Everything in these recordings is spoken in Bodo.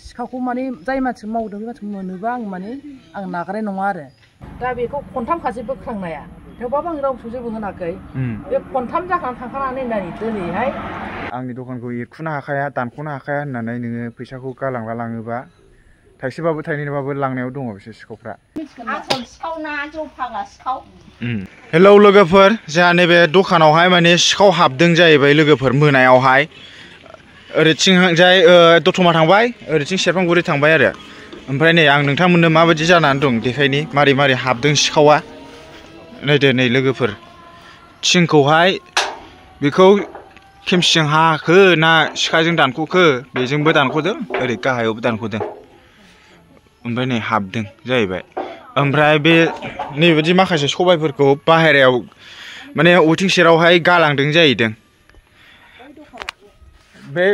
सिखावखौ माने जाय मानसि मावदों बे मानसिखौ मोनोबा आं नागारनाय नङा आरो दा बेखौ खनथाम खासै बोख्रांनाया थेवबाबो आं रावखौ जेबो होनाखै बे खनथाम जाखांनानै थांखानानै दिनैहाय आंनि दखानखौ एरखुनो हाखाया दानख'नो हाखाया होननानै नोङो फैसाखौ गालांबा लाङोबा थाइसेबाबो थाइनैबाबो लांनायाव दङ बिसोर सिखावफ्रा। हेलौ लोगोफोर, जोंहा नैबे दखानावहाय माने सिखाव हाबदों जाहैबाय लोगोफोर मोनायावहाय। ओरैथिंजाय दतमा थांबाय, ओरैथिं सेरफांगुरि थांबाय आरो। ओमफ्राय नै आं नोंथांमोननो माबायदि जानानै दं देखायनि, मारै मारै हाबदों सिखावा। नायदो नै लोगोफोर, थिंखौहाय बेखौ खेमसिजों हाखो ना सिखाजों दानख'खो, बेजोंबो दानख'दों ओरै गाहायावबो दानख'दों। ओमफ्राय नै हाबदों जाहैबाय। ओमफ्राय बे नैबायदि माखासे सबायफोरखौ बाहेरायाव माने उइथिं सेरावहाय गालांदों जाहैदों। बे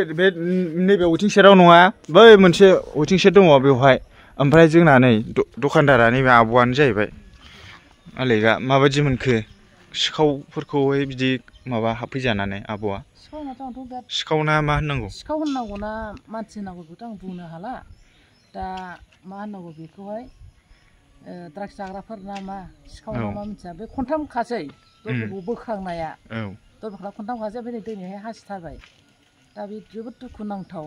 नैबे उइथिं सेराव नङा, बै मोनसे उइथिं सेर दङ बेवहाय। ओमफ्राय जोंना नै दखानदारा नैबे आब'आनो जाहैबाय। आलेगा माबायदि मोनखो सिखावफोरखौहाय बिदि माबा हाबफैजानानै आब'आ? सिखाव ना मा होननांगौ? सिखाव होननांगौ ना मानसि होननांगौ बेखौथ' आं बुंनो हाला। दा मा होननांगौ बेखौहाय ड्राग्स जाग्राफोर ना मा सिखाव ना मा मिथिया। बे खनथाम खासै दरखौ बोखांनाया, दरखौ खनथाम खासै। ओमफ्राय दिनैहाय हासिथारबाय। दा बे जोबोद दुखु नांथाव।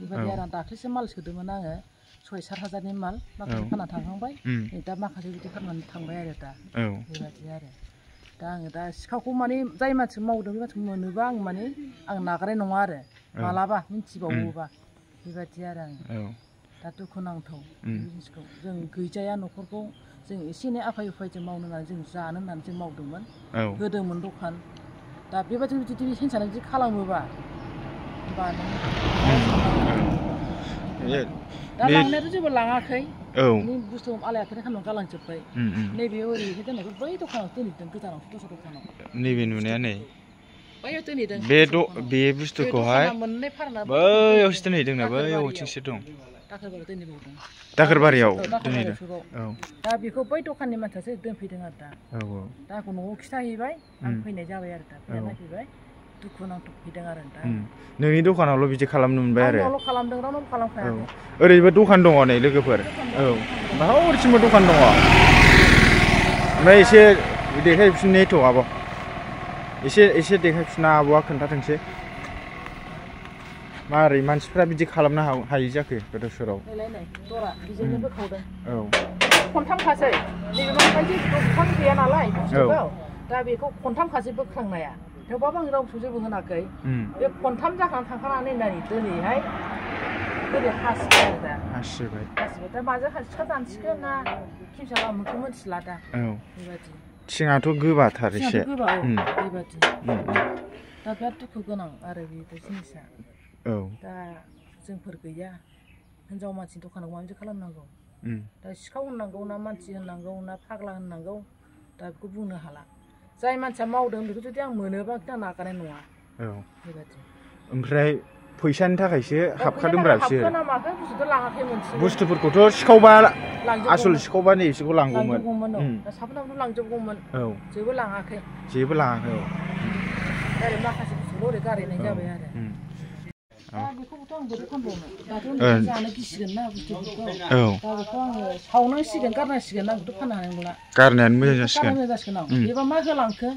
बेबायदि आरो आं दाख्लैसो माल सोदोंमोन आङो 6-7 हाजारनि माल, माखासे फानना थांखांबाय, दा माखासे बिदि खालामनानै थांबाय आरो दा बेबायदि आरो। दा आङो दा सिखावखौ माने जाय मानसि मावदों बे मानसिखौ मोनोबा आं नागारनाय नङा आरो मालाबा मिथिबावोबा बेबायदि आरो आङो। दा दुखु नांथाव जिनिसखौ जों गैजाया न'खरखौ जों एसे एनै आफाय उफायजों मावनो होननानै जों जानो होननानै जों मावदोंमोन, होदोंमोन दखान। दा बेबायदि जुदि हिंसानो बिदि खालामोबा होमबा दा लांनायाथ' जेबो लाङाखै, बुस्थु आलाय आथाय खालामनानै गालांजोब्बाय। नैबे ओरैहाय दोननायखौ बै दखानाव दोनहैदों, गोजानाव दस्रा दखानाव। नैबे नुनाया नै बैयाव दोनहैदों, बे बुस्थुखौहाय बैयावसो दोनहैदोंना, बैयाव उइथिंसो दं। दाखोरबारियाव दोनहैदों। दा बेखौ बै दखाननि मानसियासो दोनफैदों आरो दा आंखौ न'आव खिथाहैबाय, आं फैनाय जाबाय आरो दा फैनानै नायफैबाय, दुखु नांथाव फैदों आरो दा। नोंनि दखानावल' बिदि खालामनो मोनबाय आरो? आंनावल' खालामदों, रावनावबो खालामखायाखै। ओरैबो दखान दङ नै लोगोफोर, हरसिमबो दखान दङ। ओमफ्राय एसे देखायफिननि थ' आब', एसे देखायफिनना आब'आ खोन्थाथोंसै मारै मानसिफ्रा बिदि खालामनो हायै जाखो गोदाव सोराव। दरा बेजोंनो बोखावदों। खनथाम खासै, नैबे माबायदि दखान गैया नालाय बुस्थुखौ, दा बेखौ खनथाम खासै बोख्रांनाया। थेवबाबो आं रावखौ जेबो होनाखै। बे खनथाम जाखांनानै थांखानानै दिनैहाय हासिबाय आरो दा। हासिबाय। दा माजों सिखा दानसिगोन ना खेमसिया लामाखौ मिथिला दा बेबायदि। थिङाथ' गोबाथार एसे। बेबायदि दा बिराद दुखु गोनां आरो बे जिनिसा। दा जोंफोर गैया, हिनजाव मानसिनि दखानाव माबायदि खालामनांगौ। दा सिखाव होननांगौ ना मानसि होननांगौ ना फाग्ला होननांगौ, दा बेखौ बुंनो हाला। जाय मानसिया मावदों बेखौ जुदि आं मोनोबा आं नागारनाय नङा बेबायदि। ओमफ्राय फैसानि थाखायसो हाबखादोंब्रा बिसोर। बुस्थुफोरखौथ' सिखावबा, आसल सिखावबा नै बिसोरखौ लांगौमोन। साफोनावनो लांजोबगौमोन, जेबो लाङाखै। डाइरेक्ट माखासे बुस्थुखौ ओरै गारहैनाय जाबाय आरो। दा बेखौबोथ' आं बोरै फानबावनो, दाथ' जानो गिसिगोन ना बुस्थुफोरखौ। दा बेखौ आङो सावनांसिगोन, गारनांसिगोन, आं बेखौ फाननो हानाय नंला। गारनायानो मोजां जासिगोन। आं बेबा मा होलांखो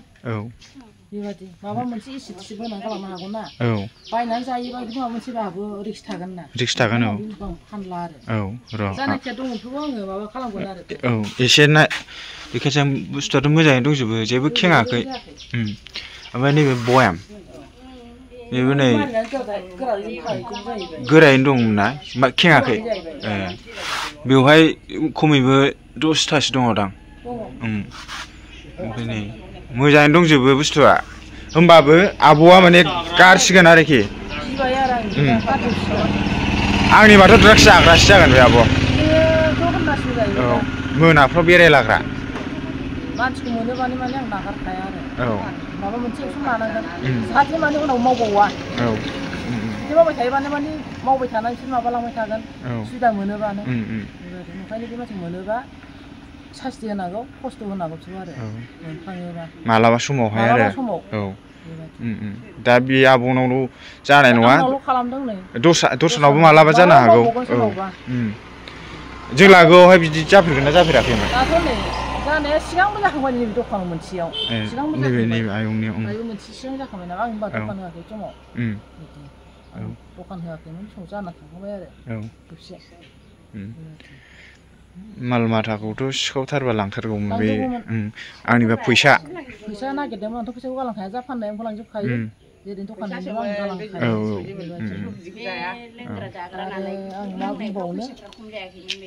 बेबायदि, माबा मोनसे एसिड थिसिड होनानै गालांनो हागौ ना। बायनानै जायोबा बिदि माबा मोनसे बाबो रिक्स थागोन ना। रिक्स थागोन। आं फानला आरो जानाखिया दङ बेखौबो आङो माबा खालामगोन आरो। एसे ना बेखायनो बुस्थुआथ' मोजाङै दंजोबो, जेबो खेङाखै। ओमफ्राय नैबे बयाम, बेबो नै गोरायैनो दं ना, खेङाखै। बेवहाय खमैबो 10थासो दङ दां। ओमफ्राय नै मोजाङैनो दंजोबो बुस्थुआ, होमबाबो आब'आ माने गारसिगोन आरोखि। आंनिबाथ' ड्राग्स जाग्रासो जागोन बे आब'। मोनाफ्राव बेरायलाग्रा मानसिखौ मोनोबानो माने आं नागारखाया आरो। माबा मोनसे एक्सन लानांगोन, जाहाथे माने उनाव मावबावा। बिदि मावबाय थायोबानो माने मावबाय थानाय बिसोर माबालांबाय थागोन, सुबिदा मोनोबानो। ओंखायनो बे मानसिखौ मोनोबा सास्ति होनांगौ, खस्थ' होनांगौसो आरो मोनफ्लाङोबा। मालाबा समावहाय आरो। दा बे आबौनावल' जानाय नङा आंनावल' खालामदों नै दस्रानावबो मालाबा जानो हागौ जों लागोआवहाय बिदि जाफेरगोन ना जाफेराखैमोन दाथ' नै जानाया सिगांबो जाखांबाय नैबे दखान मोनसेयाव सिगांबो नैबे आयंनियाव ओमफ्राय मोनसे सिगां जाखांबाय नामा आं होनबा दखान होआखै समाव दखान होआखैमोन समाव जाना थांखांबाय आरो खेबसे माल माथाखौथ' सिखावथारबा लांथारगौमोन बे आंनिबा फैसा नागिरदोंमोन आंथ' फैसाखौ गालांखाया जा फाननायखौ लांजोबखायो जेरै दखान हैनोबो आं गालांखायो आरो आं मा बुंबावनो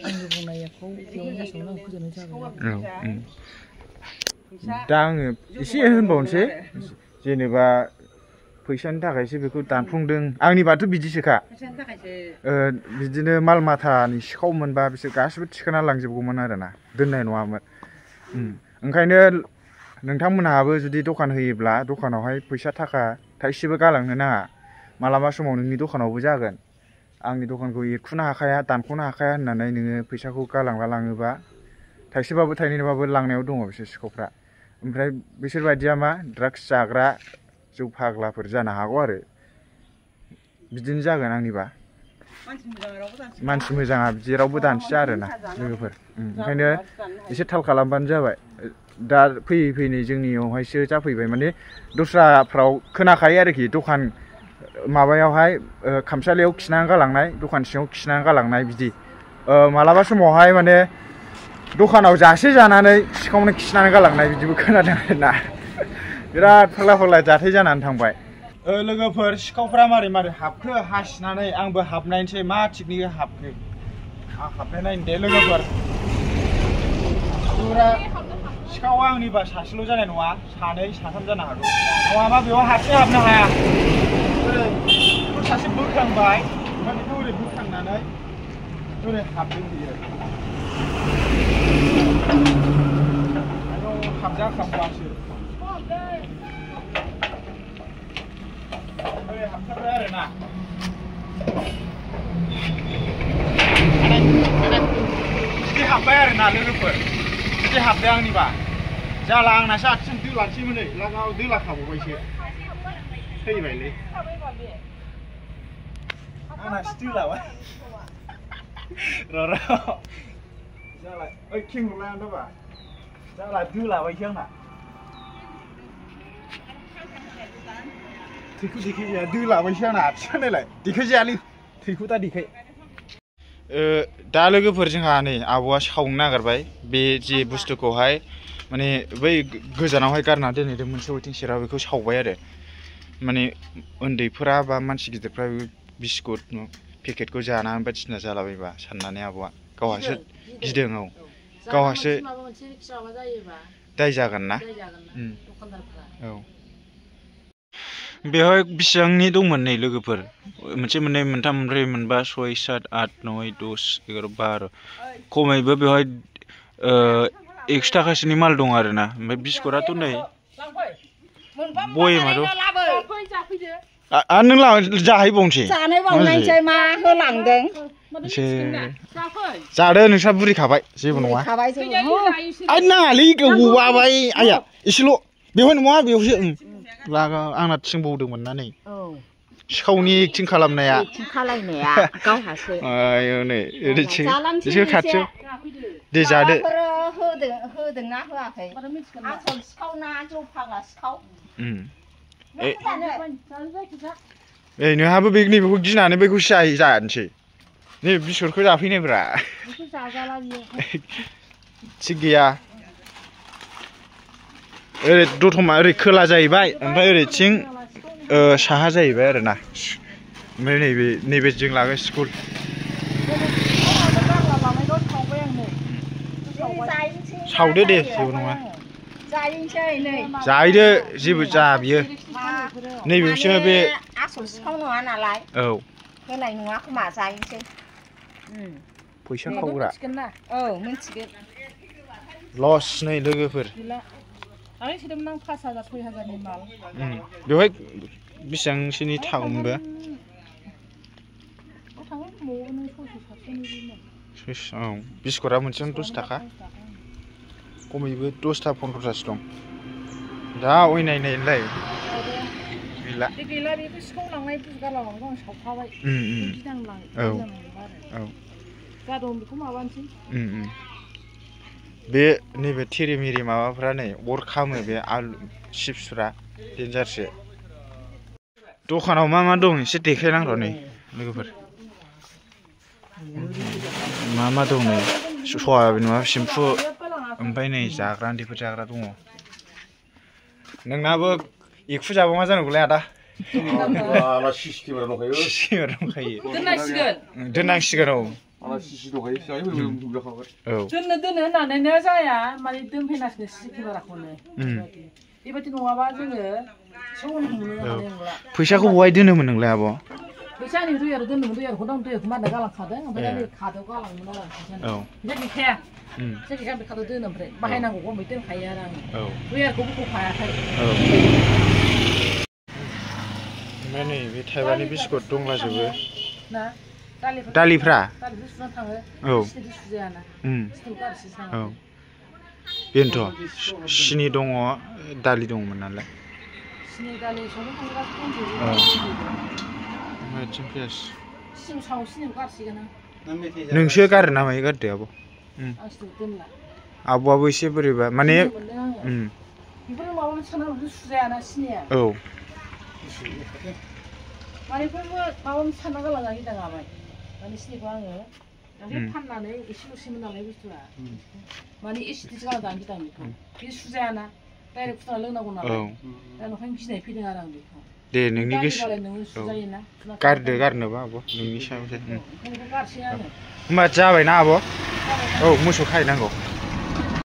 आंनि बुंनायखौ बेयावनो गासैयावनो आं फोजोबनाय जाबाय दा आङो एसे होनबावनोसै जेनेबा फैसानि थाखायसो बेखौ दानफ्लंदों आंनिबाथ' बिदिसोखा बिदिनो माल माथानि सिखाव मोनबा बिसोर गासिबो थिखोना लांजोबगौमोन आरोना दोननाय नङामोन ओंखायनो नोंथांमोनहाबो जुदि दखान होयोब्ला दखानावहाय फैसा थाखा थाइसेबो गालांनो नाङा मालाबा समाव नोंनि दखानावबो जागोन आंनि दखानखौ एरखुनो हाखाया दानख'नो हाखाया होननानै नोङो फैसाखौ गालांला लाङोबा थाइसेबाबो थाइनैबाबो लांनायाव दङ बिसोर सिखावफ्रा ओमफ्राय बिसोर बायदिया मा ड्राग्स जाग्रा जौ फाग्लाफोर जानो हागौ आरो बिदिनो जागोन आंनिबा मानसि मोजाङा बिदि रावबो दानसिया आरोना लोगोफोर ओंखायनो एसे थाल खालामबानो जाबाय दा फैयै फैयै जोंनियावहायसो जाफैबाय माने दस्राफ्राव खोनाखायो आरोखि दखान माबायावहाय खामसालियाव खिनानै गालांनाय दखान सिङाव खिनानै गालांनाय बिदि मालाबा समावहाय माने दखानाव जासे जानानै सिखावनो खिनानै गालांनाय बिदिबो खोनादों आरोना बिराद फाग्ला फाग्ला जाथाय जानानै थांबाय लोगोफोर सिखावफ्रा मारै मारै हाबखो हासिनानै आंबो हाबनायनोसै मा थिकनिकै हाबखो आं हाबनाय नायनो दे लोगोफोर सिखावा आंनिबा सासेल' जानाय नङा सानै साथाम जानो हागौ नङाबा बेयाव हारसिं हाबनो हाया सासे बोखांबाय ओमफ्राय बेखौ ओरै बोखांनानै ओरै हाबदों बियो हाबजाखांबासो ओरै हाबथारबाय आरोना बिदि हाबबाय आरोना लोगोफोर बिदि हाबदों आंनिबा जाला आंनासो आथिं दोलासैमोन नै लागाव दोलाखाबावबायसो थैबायलै आंनासो दोलाबाय र' जाला ओइ खेंहरलाय आं दाबा जाला दोलाबायसो आंना थैखौ देखाय जाया दोलाबायसो आंना आथिङा नायलाय देखाय जायालै थैखौ दा देखाय दा लोगोफोर जोंहा नै आबौआ सावनो नागिरबाय बे जे बुस्थुखौहाय माने बै गोजानावहाय गारना दोनहैदों मोनसे वेटिं सेराव बेखौ सावबाय आरो माने उन्दैफोरा बा मानसि गिदिरफ्रा बिस्कुट पेकेटखौ जानानै बायदिसिना जालाबायबा साननानै आबौआ गावहासो गिदों गावहासो दाय जागोन ना औ बेवहाय बेसेबांनि दंमोन नै लोगोफोर मोनसे मोननै मोनथाम मोनब्रै मोनबा सय सात आठ नय दस एगार' बार' खमैबो बेवहाय 100 थाखासोनि माल दं आरोना ओमफ्राय बिस्कुटआथ' नै बयेमाथ' नों जाहैबावनोसै जानायबावनायसै मा होलांदों जादो नोंस्रा बुरिखाबाय जेबो नङा आइ नाङालै गबाबाय आइया एसेल' बेवहाय नङा बेवसो लागा आंना थिंबावदोंमोन ना नै सिखावनि एक्टिं खालामनाया गावहासो आयौ नै ओरैथिं एसे खाथियाव दे जादो होदोंना होआखै आसल सिखाव ना जौ फाग्ला सिखाव नोंहाबो बे नैबेखौ गिनानै बैखौ जानोसै नै बिस्कुटखौ जाफैनायब्रा थिग गैया ओरै दतमा ओरै खोला जाहैबाय ओमफ्राय ओरैथिं साहा जाहैबाय आरोना ओमफ्राय नैबे जों लागोन स्कुल सावदो दे जेबो नङा जाहैदो जेबो जा बियो नैबेसो बे आसल सिखाव नङा नालाय औ होनाय नङा खोमा जाहैनोसै फैसा खावग्रा औ मिथिगोन लस नै लोगोफोर बेवहाय बेसेबांसोनि थागौमोनबो औ बिस्कुटआ मोनसेयावनो 10 थाखा खमैबो 10टा 15टासो दं दा अयनायनायलाय गैला बे गैला बेखौ सिखाव लांनाय गारलांनायखौ आं सावफाबाय गिनांलां औ जा दं बेखौ माबानोसै बे नैबे थिरि मिरि माबाफ्रा नै अर खामो बे आलु चिप्सफ्रा डेन्जारसो दखानाव मा दं एसे देखायनांगौ नै लोगोफोर मा दं नै सयाबिन माबा सेम्पु ओमफ्राय नै जाग्रा उन्दैफोर जाग्रा दङ नोंनाबो एखु जाबा मा जानांगौलै आदा दोननांसिगोन औ दोननो होननानैनो जाया माने दोनफैनांसिगोन सिकिमाराखौनो बेबायदि नङाबा जोङो सौनो मोननो हानाय नंला फैसाखौ बहाय दोनोमोन नोंलाय आब' फैसा आंनि दैयाव दोनदोंमोन दैयावखौ मारना गालांखादों ओमफ्राय दा खादायाव गालाङोमोन आरो फैसा गैखाया फैसा गैखाया बे खादायाव दोनो ओमफ्राय बाहायनांगौ गमै दोनखायो आरो आङो दैयारखौबो बख'खायाखै ओमफ्राय नै बे थाइबानि बिस्कुट दंलाजोबो ना दालिफ्रा सुनानै थाङो औ सुजायाना औ बेनोथ' सिनि दङ दालि दंमोन नालाय सिनि दालि संनो थांग्रा दंजोबो सिनि साव सिनिखौ गारसिगोन नोंसो गारो ना मायो गारदो आब' आब'आबो एसे बोरैबा माने बेफोर माबा मोनसे साननानै सुजायाना सिनिया औ माने बेफोरबो माबा मोनसे सानना गालांना गिदां आबाय माने सिनिखौ आङो दाख्लै फाननानै एसेल'सैमोन नालाय बुस्थुआ माने एसिडिस गालांदां गिदां बेखौ बे सुजायाना डाइरेक्ट फुदुंना लोंनांगौ नालाय दा ओंखायनो गिनाय फैदों आरो आं बेखौ दे नोंनि गोसो गारदो गारनोबा आब' नोंनि सायावसो ओंखायनो गारसै आङो होमबा जाबायना आब' औ मोसौ खाहैनांगौ